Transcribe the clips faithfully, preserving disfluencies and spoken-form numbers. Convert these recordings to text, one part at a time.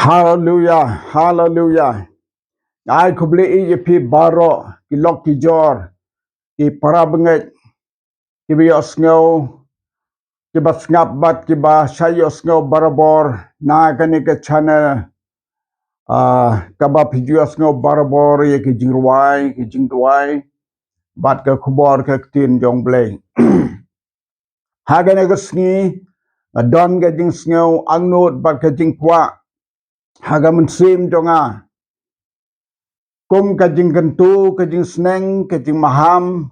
Haleluya, haleluya. Ai khublei ïa phi baroh, ki lok ki jor, ki para bangeit, kiba ïohsngew, kiba sngap bad kiba shah ïohsngew barabor na kane ka channel, ah, kaba phi ju ïohsngew barabor ïa ki jingrwai, ki jingduwai bad ka khubor ka ktien jong Blei. Ha kane ka sngi nga don ka jingsngew angnud bad ka jingkwah ha ka mynsiem jong nga, kum ka jingkyntu, ka jingsneng, ka jingmaham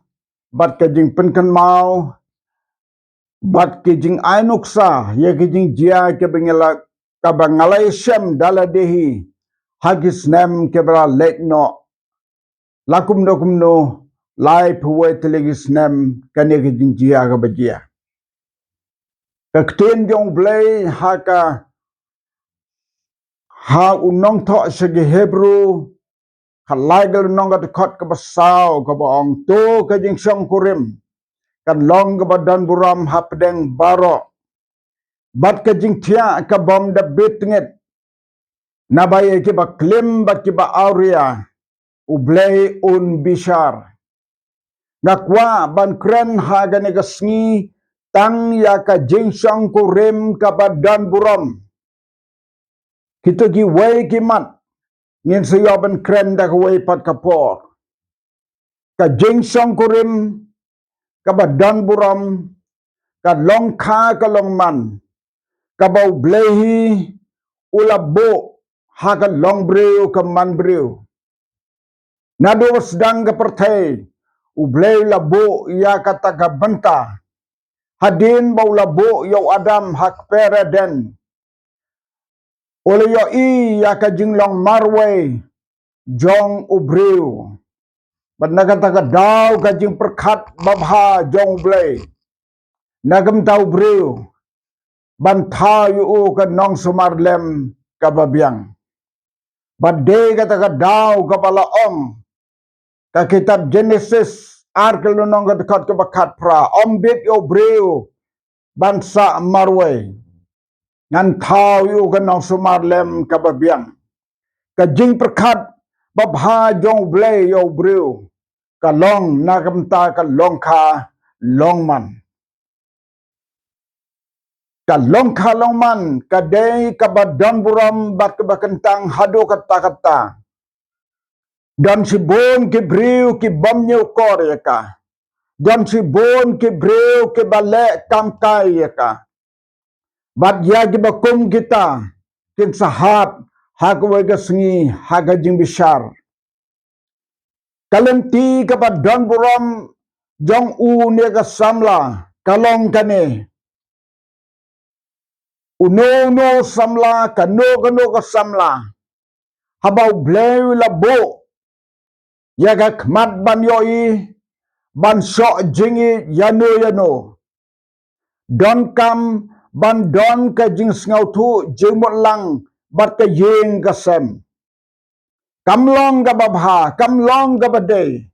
bad ka jingpynkynmaw bad ka jingai nuksa ïa ka jingjia kaba nga la, kaba nga la ïashem da lade hi ha ki snem kiba la leit noh. La kumno kumno, laiphew wei tylli ki snem kane ka jingjia kaba jia. Ka ktien jong Blei ha ka, ha u nongthoh sha ki Hebru, khatlai ka lynnong ka dkhot kaba saw kaba ong, to ka jingshongkurim kan long kaba don burom hapdeng baroh, bad ka jingthiah ka bym da bit ngit. Naba ïa kiba klim bad kiba awria U Blei un bishar. Nga kwah ban kren ha kane ka sngi tang ïa ka jingshongkurim kaba don burom. Kita kiwei ki mat ngin sa ïoh ban kren da kawei pat ka por. Ka jingshongkurim kaba don burom, ka long kha ka long man, kaba U Blei hi u la buh ha ka long briew ka man briew. Naduh ba sdang ka pyrthei U Blei u la buh ïa kata ka bynta. Hadien ba u la buh ïa u Adam ha kper Eden, u la ïohi ïa ka jinglong marwei jong u briew. Bad na kata ka daw ka jingpyrkhat babha jong U Blei na ka bynta u briew ban thaw ïa u ka nongsumar lem kaba biang. Bad dei kata ka daw kaba la ong ka kitab Genesis ar ka lynnong ka dkhot kaba khatphra, ym bit ïa u briew ban sah marwei, ngan thaw ïa u ka nongsumar lem kaba biang. Ka jingpyrkhat babha jong U Blei ïa u briew ka long na ka bynta ka long kha long man. Ka long kha long man ka dei kaba don burom bad kaba kyntang haduh katta katta. Don shibun ki briew ki bym ñiewkor ïa ka. Don shibun ki briew kiba leh kam kai ïa ka. Bad ïa kiba kum kita kin sa hap ha kawei ka sngi ha ka jingbishar. Ka lynti kaba don burom jong une ka samla ka long kane. Uno uno samla, kano kano ka samla, haba U Blei u la buh ïa ka khmat ban ïohi, ban shoh jingïeit ïano ïano, donkam ban don ka jingsngewthuh jingmut lang bad ka ïing ka sem. Kam long kaba bha, kam long kaba dei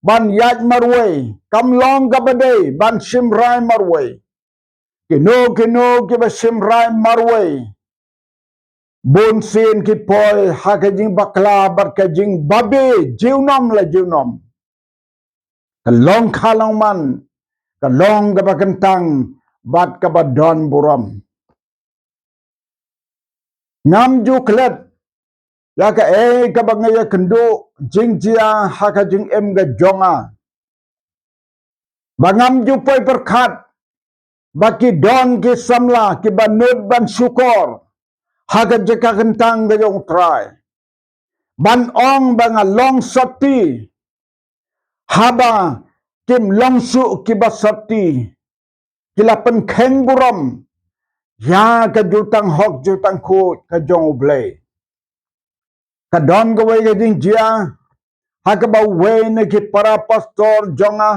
ban ïaid marwei, kam long kaba dei ban shim rai marwei. Kino kino kiba shim rai marwei, bun sien ki poi ha ka jingbakla bad ka jingbabe junom la junom. Ka long kha long man, ka long kaba kyntang bad kaba don burom. Ngam ju klet ïa kaei kaba nga ïakynduh jingjia ha ka jingim ka jong nga. Ba ngam ju poi pyrkhat ba ki don ki samla kiba nud ban shukor ha ka jaka kyntang ka jong U Trai, ban ong ba nga long sati, haba kim long shuh kiba sati, ki la pynkheiñ burom ïa ka jutang hok jutang khuid ka jong U Blei. Ka don kawei ka jingjia ha kaba uwei na ki para pastor jong nga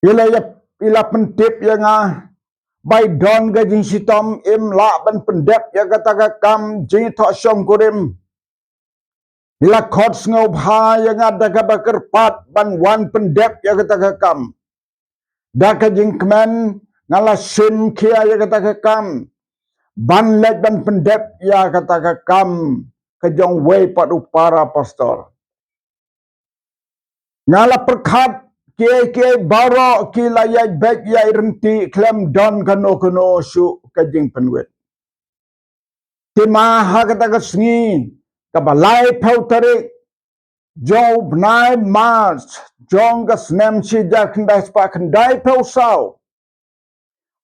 i la ïa, i la pyntip ïa nga ba i don ka jingshitom, im lah ban pyndep ïa kata ka kam jingthoh shongkurim. I la khot sngewbha ïa nga da kaba kyrpad ban wan pyndep ïa kata ka kam. Da ka jingkmen Nga la shim khia ïa kata ka kam ban leit ban pyndep ïa kata ka kam ka jong uwei pat u para pastor. Nga la pyrkhat kiei kiei baroh ki la ïaid beit ïaid ryntih khlem don kano kano shuh ka jingpynwit. Te ma ha kata ka sngi kaba laiphew tarik jong u bnai March jong ka snem shi hajar khyndai spah khyndai phew saw,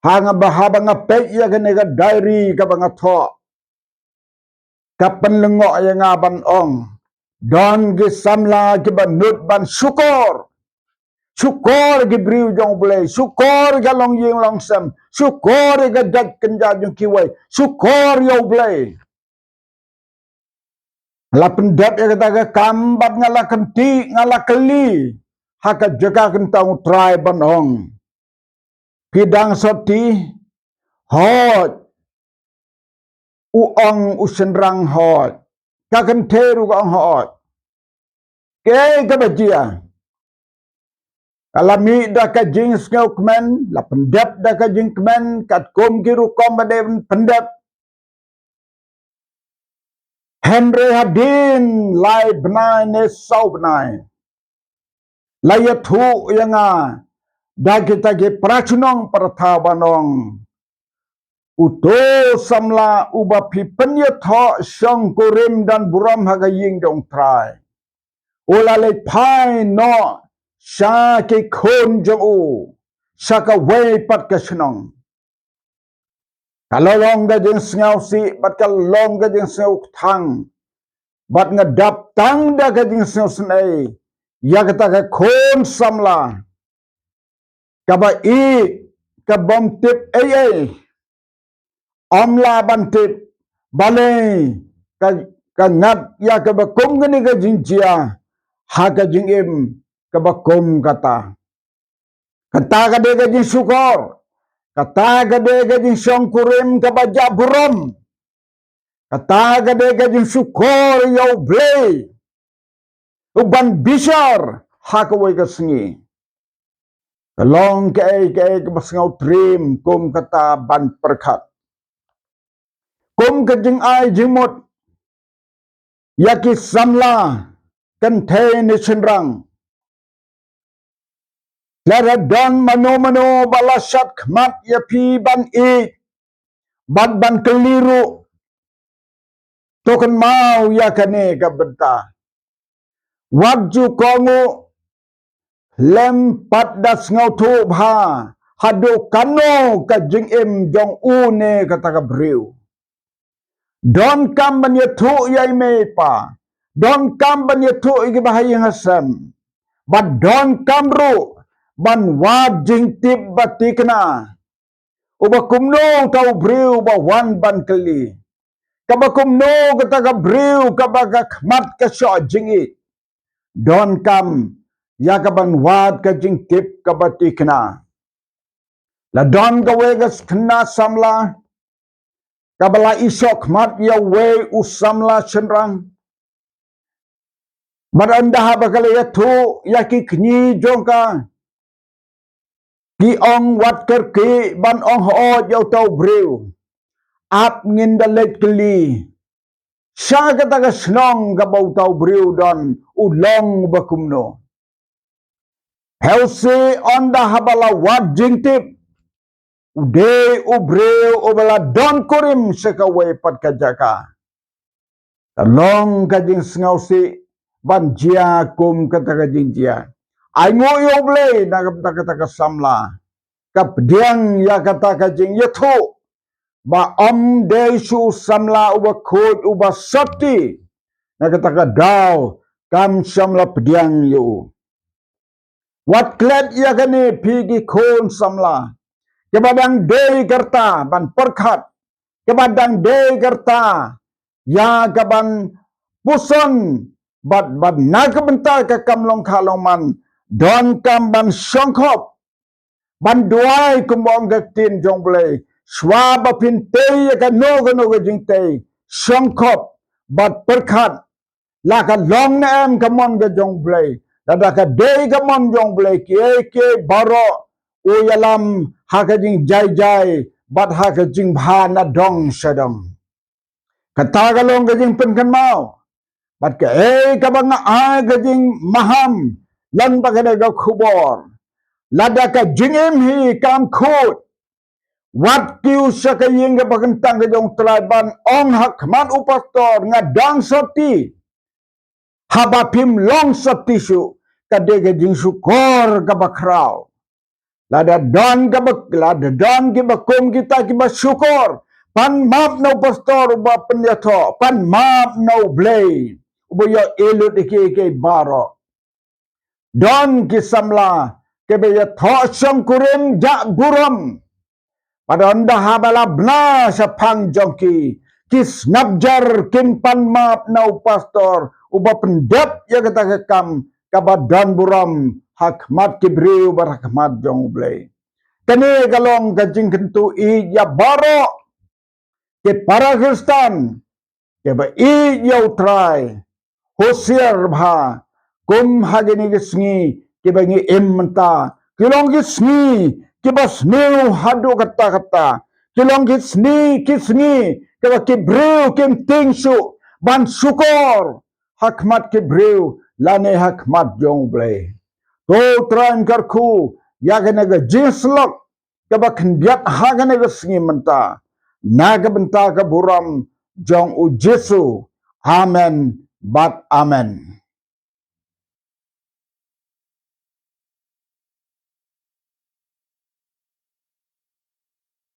ha nga ba, haba nga peit ïa kane ka diary kaba nga thoh, ka pynlyngngoh ïa nga ban ong, don ki samla kiba nud ban shukor. Shukor ki briew jong u Blei, shukor ka longïing longsem, shukor ka jait kynja jong kiwei, shukor ïa u Blei. La pyndep ïa kata ka kam bad nga la kynti, nga la kylli ha ka jaka kyntang u Trai ban ong, phi dang soti? Hooid, u ong u shynrang, hooid. Ka kynthei ruh ka ong hooid. Kaei kaba jia? Ka la mih da ka jingsngewkmen, la pyndep da ka jingkmen katkum ki rukom ba dei ban pyndep. Hynrei hadien lai bnai ne saw bnai, la ïathuh ïa nga da kita ki para shnong para thaw ban ong, uto u samla uba phi pynïathoh shongkurim don burom ha ka ïing jong u Trai, u la leit phai noh sha ki khun jong u sha kawei pat ka shnong. Ka la long ka jingsngewsih bad ka la long ka jingsngewkthang, bad nga dap tang da ka jingsngewsynei ïa kata ka khun samla kaba ïeit, ka bym tip ei ei, ym lah ban tip balei ka, ka ngat ïa kaba kum kane ka jingjia ha ka jingim kaba kum kata. Kata ka dei ka jingshukor, kata ka dei ka jingshongkurim kaba jah burom, kata ka dei ka jingshukor ïa u Blei uban bishar ha kawei ka sngi. Ka long kaei kaei kaba sngewtriem kum kata ban pyrkhat. Kum ka jingai jingmut ïa ki samla kynthei ne shynrang, lada don mano mano ba la shad khmat ïa phi ban ïeit bad ban kylli ruh, to kynmaw ïa kane ka bynta. Wat ju kohnguh lem pat da sngewthuh bha haduh kano ka jingim jong u ne kata ka briew. Donkam ban ïathuh ïa i mei i pa, donkam ban ïathuh ïa kiba ha ïing ha sem, bad donkam ruh ban wad jingtip ba thikna. Uba kumno uta u briew ba wan ban kylli? Kaba kumno kata ka briew kaba ka khmat ka shoh jingïeit? Donkam ïa ka ban wad ka jingtip kaba thikna. La don kawei ka khynnah samla kaba la ishoh khmat ïa uwei u samla shynrang. Bad ynda haba ka la ïathuh ïa ki kñi jong ka, ki ong wat kyrkieh ban ong hooid ïa uta u briew. Ap ngin da leit kylli sha kata ka shnong kaba uta u briew don, u long ba kumno. Phewse ynda haba la wad jingtip, u dei u briew uba la don kurim sha kawei pat ka jaka. Ka long ka jingsngewsih ban jia kum kata ka jingjia. Ai nguh ïa u Blei na ka bynta kata ka samla ka pdiang ïa kata ka jingïathuh ba ym dei shuh u samla uba khuid uba sati. Na kata ka daw kam shym la pdiang ïa u. Wat klet ïa kane phi ki khun samla kiba dang dei ka rta ban pyrkhat, kiba dang dei ka rta ïa ka ban puson, bad, bad na ka bynta ka kam long kha long man, donkam ban shongkhop, ban duwai kumba ong ka ktien jong u Blei. Shuwa ba phin tei ïa kano kano ka jingtei, shongkhop bad pyrkhat la ka long ne em ka mon ka jong u Blei. Lada ka dei ka mon jong u Blei, kiei kiei baroh u ïalam ha ka jingjai jai bad ha ka jingbha na dong sha dong. Kata ka long ka jingpynkynmaw. Bad kaei kaba nga ai ka jingmaham lyngba kane ka khubor. Lada ka jingim hi kam khuid, wat kiew sha ka ïing kaba kyntang ka jong U Trai ban ong ha khmat u pastor, nga dang sopti. Haba phim long sopti shuh, ka dei ka jingshukor kaba khraw. Lada don kaba, lada don kiba kum kita kiba shukor, pan map na u pastor uba pynïathoh, pan map na U Blei uba ïohi lut ïa kiei kiei baroh. Don ki samla kiba ïathoh shongkurim jah burom. Bad ynda haba la bna shaphang jong ki, ki sngap jar, kin pan map na u pastor uba pyndep ïa kata ka kam kaba don burom ha khmat ki briew bad ha khmat jong U Blei. Kane ka long ka jingkyntu ïa baroh ki para Khristan kiba ïeit ïa U Trai. Husiar bha, kum ha kine ki sngi kiba ngi im mynta, ki long ki sngi kiba sniew haduh katta katta. Ki long ki sngi, ki sngi kiba ki briew kim tieng shuh ban shukor ha khmat ki briew lane ha khmat jong U Blei. To U Trai un kyrkhu ïa kane ka jingsyllok kaba khyndiat ha kane ka sngi mynta, na ka bynta ka burom jong U Jisu. Amen bad amen.